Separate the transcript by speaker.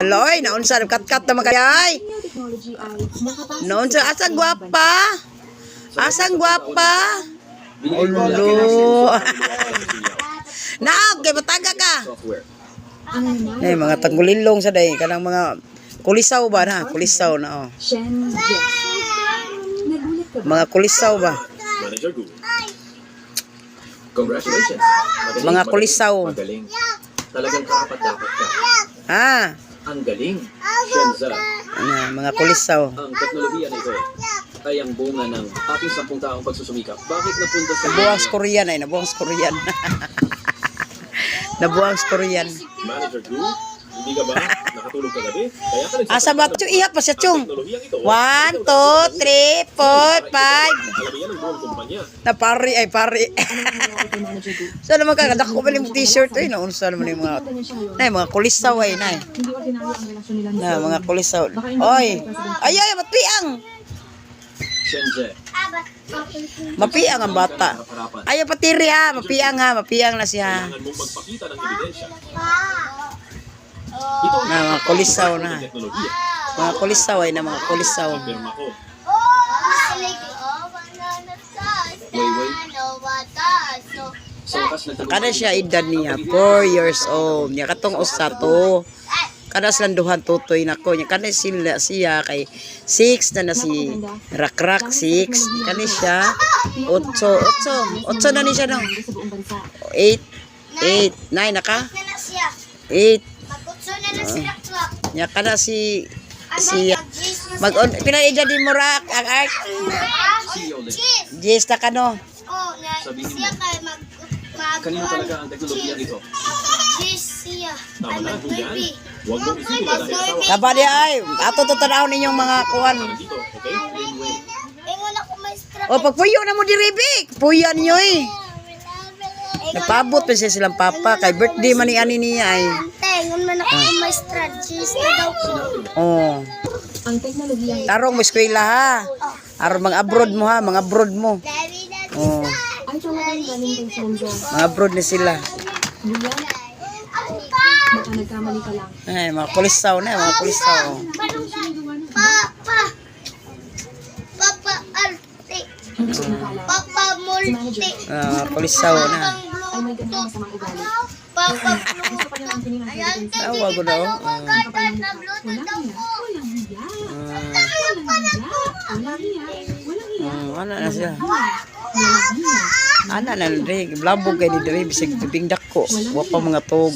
Speaker 1: Loy, naunsa katkat na makayay.
Speaker 2: Technology ay nakapasok
Speaker 1: Naunsa asang gwapa? Asang gwapa? Ulo. Naog kay mataga ka.
Speaker 3: Software.
Speaker 2: Ang nanalo
Speaker 1: Nay, mga tangulilong sa day kanang mga kulisaw ba na? Kulisaw na, oh.
Speaker 2: Shen Jess. Nagulat ka ba?
Speaker 1: Mga kulisaw ba?
Speaker 3: Manager Gu. Congratulations. Magaling,
Speaker 1: Mga
Speaker 3: magaling,
Speaker 1: kulisaw.
Speaker 3: Magaling. Talagang karapat dapat ka.
Speaker 1: Ha?
Speaker 3: Ang galing. Shenza,
Speaker 1: Ano, mga kulisaw.
Speaker 3: ang teknolohiya na ito ay ang bunga ng ating 10 taong pagsusumikap. Bakit napunta sa
Speaker 1: Nabuang sa Korean ay, nabuang sa Korean. Nabuang sa Korean.
Speaker 3: Manager Gu? Hindi ka ba nakatulog kagabi? Kaya ka nagsasalita
Speaker 1: Asa ba? Chung, ihap pa siya, Chung.
Speaker 3: Ang teknolohiyang ito,
Speaker 1: 1, 2, 3, 4, 5.
Speaker 3: Alamin yan ng buong kumpanya.
Speaker 1: Na pari ay pari.
Speaker 2: Anong nangyari kay Manager Gu?
Speaker 1: Sa naman ka, kadako pa yung t-shirt ay, naunsa naman yung mga
Speaker 2: Nakikita niya siya ngayon.
Speaker 1: nay, mga kulisaw ay, nay.
Speaker 2: Hindi ordinaryo ang relasyon nila ni
Speaker 1: Na,
Speaker 2: Sir.
Speaker 1: mga kulisaw. Oy. Ay, ay, mapiang.
Speaker 3: Shenze.
Speaker 1: Mapiang ang bata.
Speaker 3: Harap-harapan.
Speaker 1: Ayaw patiri ha, mapiang ha, mapiang na siya.
Speaker 3: Kailangan mong magpakita ng ebidensya. Ito ang
Speaker 1: Na, mga kulisaw na.
Speaker 3: teknolohiya.
Speaker 1: Mga kulisaw ay na, mga kulisaw.
Speaker 3: Pirma ko. Sa wakas, nagtagumpay
Speaker 1: Kada siya edad niya, 4 years old. Niya katong usa to. Kada silang duhan tutoy nako niya. Kada sila siya kay 6 na na si Rakrak 6. Kani siya 8 8 8 na ni siya, no.
Speaker 2: Sa buong bansa.
Speaker 1: 8 8 9 na ka? 8. Niya kada si si mag on pila edad ni mo Rak ang art?
Speaker 3: CEO Lin.
Speaker 1: Yes na ka, no.
Speaker 3: Sabihin mo. Kanino talaga ang teknolohiyang ito? Tama na, Julian. Huwag mong isipin na dahil asawa
Speaker 1: Taba di ay ato to tan-aw ninyong mga kuan.
Speaker 3: ka dito, okay? Lin Wei.
Speaker 1: O pagpuyo na mo diri Bik. Puyan niyo eh. Napabot pa siya silang papa kay birthday man ni ani niya ay.
Speaker 4: Ingon man ako maestra, cheese na daw ko.
Speaker 1: Oh.
Speaker 2: Ang teknolohiyang
Speaker 1: Tarong mo eskwela ha. Aron mga abroad mo ha, mga abroad mo. Oh,
Speaker 2: ay talagang galing kay Shenzo.
Speaker 1: mga abroad na sila.
Speaker 2: Julian, baka nagkamali ka lang.
Speaker 1: Ay, mga kulisaw na, mga kulisaw.
Speaker 4: Papa. Papa Arte.
Speaker 2: Hindi ko inakala.
Speaker 4: Papa Multi.
Speaker 1: Ah, kulisaw na.
Speaker 2: Ay may ganyang masamang ugali.
Speaker 4: Papa
Speaker 2: Gusto pa niyang angkinin ang
Speaker 4: Ayan,
Speaker 2: confidence.
Speaker 1: Tawa ko daw. Ah,
Speaker 4: garden na bluto
Speaker 2: Walang
Speaker 4: daw
Speaker 2: hiya.
Speaker 4: ko.
Speaker 2: Walang hiya. Walang hiya. Walang hiya. Walang hiya.
Speaker 1: Ana na siya.
Speaker 2: Walang hiya.
Speaker 1: Ana na dre, blabog kay ni dre bisag tubing dako. Wa pa mga tog.